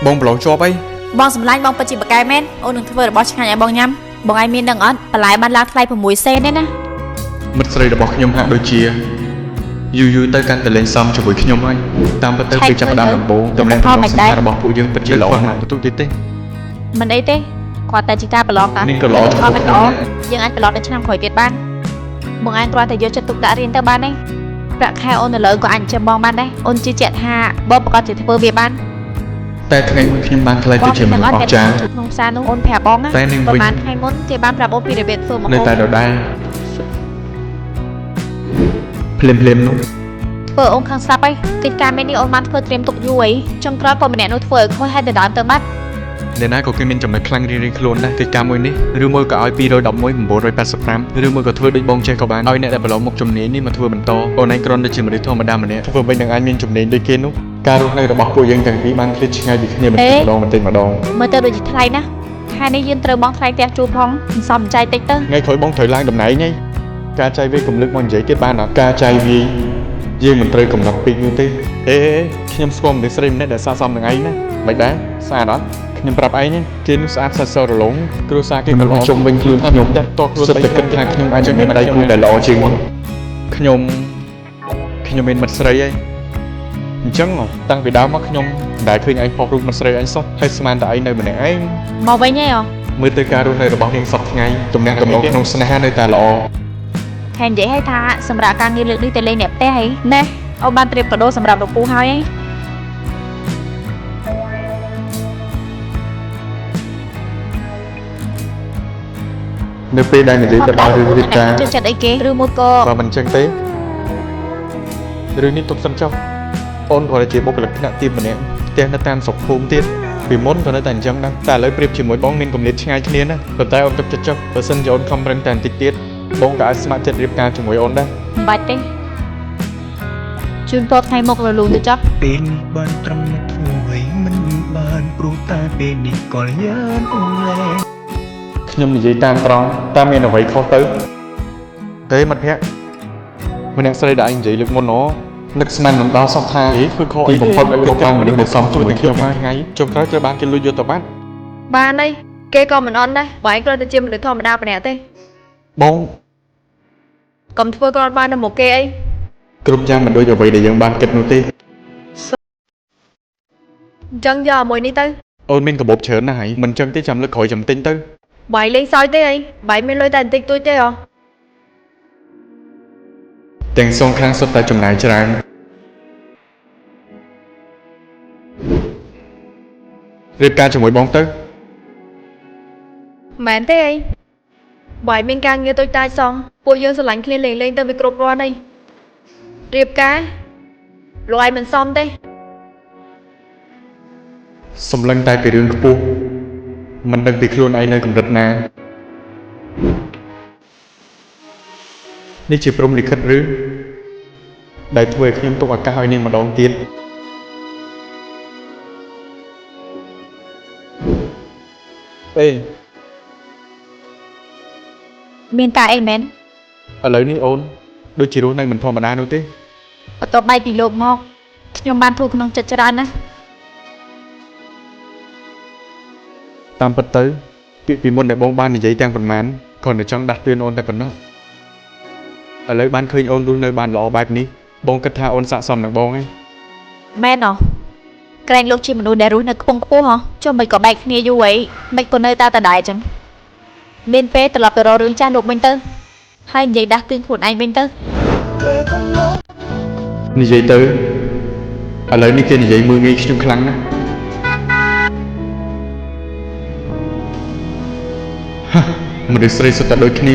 បងប្រឡងជាប់អី បងសម្លាញ់បងពិតជាបកែមែនអូននឹងធ្វើរបស់ឆ្ងាញ់ឲ្យបងញ៉ាំបងឯងមានដឹងអត់បន្លែបានឡើងថ្លៃ6សេនទេណា មិត្តស្រីរបស់ខ្ញុំហាក់ដូចជាយូរយូរទៅកាន់តែលេងសមជាមួយខ្ញុំហើយតាមពិតទៅពេលចាប់ផ្ដើមដំបូងតំណែងតំណងស្នេហារបស់ពួកយើងពិតជាល្អណាស់បន្ទុកទៀតទេ មិនអីទេគាត់តែជាការប្រឡងតា នេះក៏ល្អចំពោះ អត់មិនល្អយើងអាចប្រឡងនៅឆ្នាំក្រោយទៀតបានបងឯងគ្រាន់តែយកចិត្តទុកដាក់រៀនទៅបានទេប្រាក់ខែអូននៅលើក៏អាចចិញ្ចឹមបងបានដែរអូនជឿជាក់ថាបងប្រកាសជាធ្វើវាបាន តែថ្ងៃមួយខ្ញុំបានក្លាយទៅជាមនុស្សអស្ចារ្យ ក្នុងផ្សារនោះអូនប្រាប់បងណា តែនាងវិញ ប្រហែលថ្ងៃមុនគេបានប្រាប់អូនពីរបៀបធ្វើម្ហូ នៅ ប តែដដែលភ្លាមភ្លាមៗនោះ ធ្វើអូនខាងស្រាប់ហើយកិច្ចការមេនេះអូនបានធ្វើត្រៀមទុកយូរអីចុងក្រោយក៏ម្នាក់នោះធ្វើឲ្យខូចហើយដណ្ដើមទៅបាត់ អ្នកណាក៏គេមានចំណុចខ្លាំងរៀងៗខ្លួនដែរកិច្ចការមួយនេះឬមួយក៏ឲ្យ211 985ឬមួយក៏ធ្វើដូចបងចេះក៏បានឲ្យអ្នកដែលប្រឡងមុខជំនាញនេះមកធ្វើបន្តអូនឯងគ្រាន់តែជាមនុស្សធម្មតាម្នាក់ធ្វើមិននឹងអាចមានជំនាញដូចគេនោះការរស់នៅរបស់ពួកយើងទាំងពីរបានឃ្លាតឆ្ងាយពីគ្នាបន្តិចម្ដងបន្តិចម្ដង មើលទៅដូចជាថ្លៃណាស់ខែនេះយើងត្រូវបង់ថ្លៃផ្ទះជួលផងសន្សំចៃតិចទៅ ថ្ងៃក្រោយបងត្រូវឡើងតំណែងហីការចែកវាយកំលឹកមកនិយាយទៀតបានអត់ការចែកវាយយើងមិនត្រូវកំណត់ពេកនោះទេអេខ្ញុំស្គាល់មនុស្សស្រីម្នាក់ដែលស័ក្តិសមនឹងឯងណាមិនដែរស្អាតអត់ខ្ញុំប្រាប់ឯងណាគេនោះស្អាតសរសើររលងគ្រួសារគេក៏ល្អជុំវិញខ្លួនខ្ញុំតែតខ្លួនសិតតែគិតថាខ្ញុំអាចមានដៃគូដែលល្អជាងមុនខ្ញុំខ្ញុំមានមិត្តស្រីឯងអញ្ចឹងតាំងពីដើមមកខ្ញុំមិនដែលឃើញឯងផុសរូបមិត្តស្រីឯងសោះហើយស្មានតែឯងនៅម្នាក់ឯង មកវិញហីអូ មើលទៅការរស់នៅរបស់នាងសពថ្ងៃទំនាក់ទំនងក្នុងស្នេហានៅតែល្អ ខែនិយាយឲ្យថាសម្រាប់ការងារលើកនេះទៅលេងអ្នកផ្ទះហីណែអូនបានត្រៀមកាដូសម្រាប់លោកពូហើយហី នៅពេលដែលនិយាយទៅដល់រឿងរៀបការ ចូលចិត្តអីគេឬមួយក៏ បើមិនចឹងទេរឿងនេះទុកសិនចុះអូនគ្រាន់តែជាបុគ្គលិកថ្នាក់ទាបម្នាក់ផ្ទះនៅតាមស្រុកភូមិទៀតពីមុនក៏នៅតែអញ្ចឹងដែរតែឥឡូវប្រៀបជាមួយបងមានគម្លាតឆ្ងាយគ្នាណាប៉ុន្តែអូនទុកចិត្តចុះបើសិនជាអូនខំប្រឹងតែបន្តិចទៀតបងក៏អាចស្ម័គ្រចិត្តរៀបការជាមួយអូនដែរ មិនបាច់ទេជូនពរថ្ងៃមុខរលូនទៅចុះ ពេលនេះបានត្រឹមធ្វើអ្វីមិនបានព្រោះតែពេលនេះក៏យ៉ានអូនលែង ខ្ញុំនិយាយតាមត្រង់តាមមានអ្វីខុសទៅទេមិត្តភក្តិម្នាក់ស្រីដែលឯងនិយាយលើកមុនណនឹកស្មានមិនដល់សោះថាអីធ្វើខុសទីបំផុតឲ្យគ្រប់តាមមនុស្សដែលសមជាមួយខ្ញុំហើយថ្ងៃចុងក្រោយត្រូវបានគេលួចយកទៅបាត់ បានហើយគេក៏មិនអន់ដែរបើឯងគ្រាន់តែជាមនុស្សធម្មតាម្នាក់ទេ បង កុំធ្វើគ្រាន់បាននៅមុខគេអី គ្រប់យ៉ាងមិនដូចអ្វីដែលយើងបានគិតនោះទេ អញ្ចឹងយកអាមួយនេះទៅ អូនមានកាបូបច្រើនណាស់ហើយមិនចឹងទេចាំលើកក្រោយចាំទិញទៅ បើឯងលេងសើចទេអីបើឯងមានលុយតែបន្តិចតួចទេហ៎ ទាំងសងខាងសុទ្ធតែចំណាយច្រើនរៀបការជាមួយបងទៅ មែនទេអីបើឯងមានការងារតូចតាចសោះពួកយើងស្រឡាញ់គ្នាលេងលេងទៅវាគ្រប់គ្រាន់អីរៀបការលោកឯងមិនសមទេ សំឡឹងតែពីរឿងខ្ពស់មិនដឹងពីខ្លួនឯងនៅកម្រិតណានេះជាព្រំលិខិតឬដែលធ្វើឲ្យខ្ញុំទុកឱកាសឲ្យនាងម្ដងទៀតអេ មានការអីមែន ឥឡូវនេះអូនដូចជារស់នៅមិនធម្មតានោះទេ បន្ទាប់បែកពីលោកមកខ្ញុំបានធូរក្នុងចិត្តច្រើនណាស់ តាមពិតទៅពាក្យពីមុនដែលបងបាននិយាយទាំងប៉ុន្មានគ្រាន់តែចង់ដាស់តឿនអូនតែប៉ុណ្ណោះឥឡូវបានឃើញអូនរស់នៅបានល្អបែបនេះបងគិតថាអូនស័ក្តិសមនឹងបងឯង មែនអក្រែងលោកជាមនុស្សដែលរស់នៅខ្ពង់ខ្ពស់ហ៎ចុះមិនក៏បែកគ្នាយូរអីមិនក៏នៅតែដដែលចឹងមានពេលត្រឡប់ទៅរករឿងចាស់លោកវិញទៅហើយនិយាយដាស់តឿនខ្លួនឯងវិញទៅ និយាយទៅឥឡូវនេះគេនិយាយមើលងាយខ្ញុំខ្លាំងណាស់ហាមនុស្សស្រីសុទ្ធតែដូចគ្នា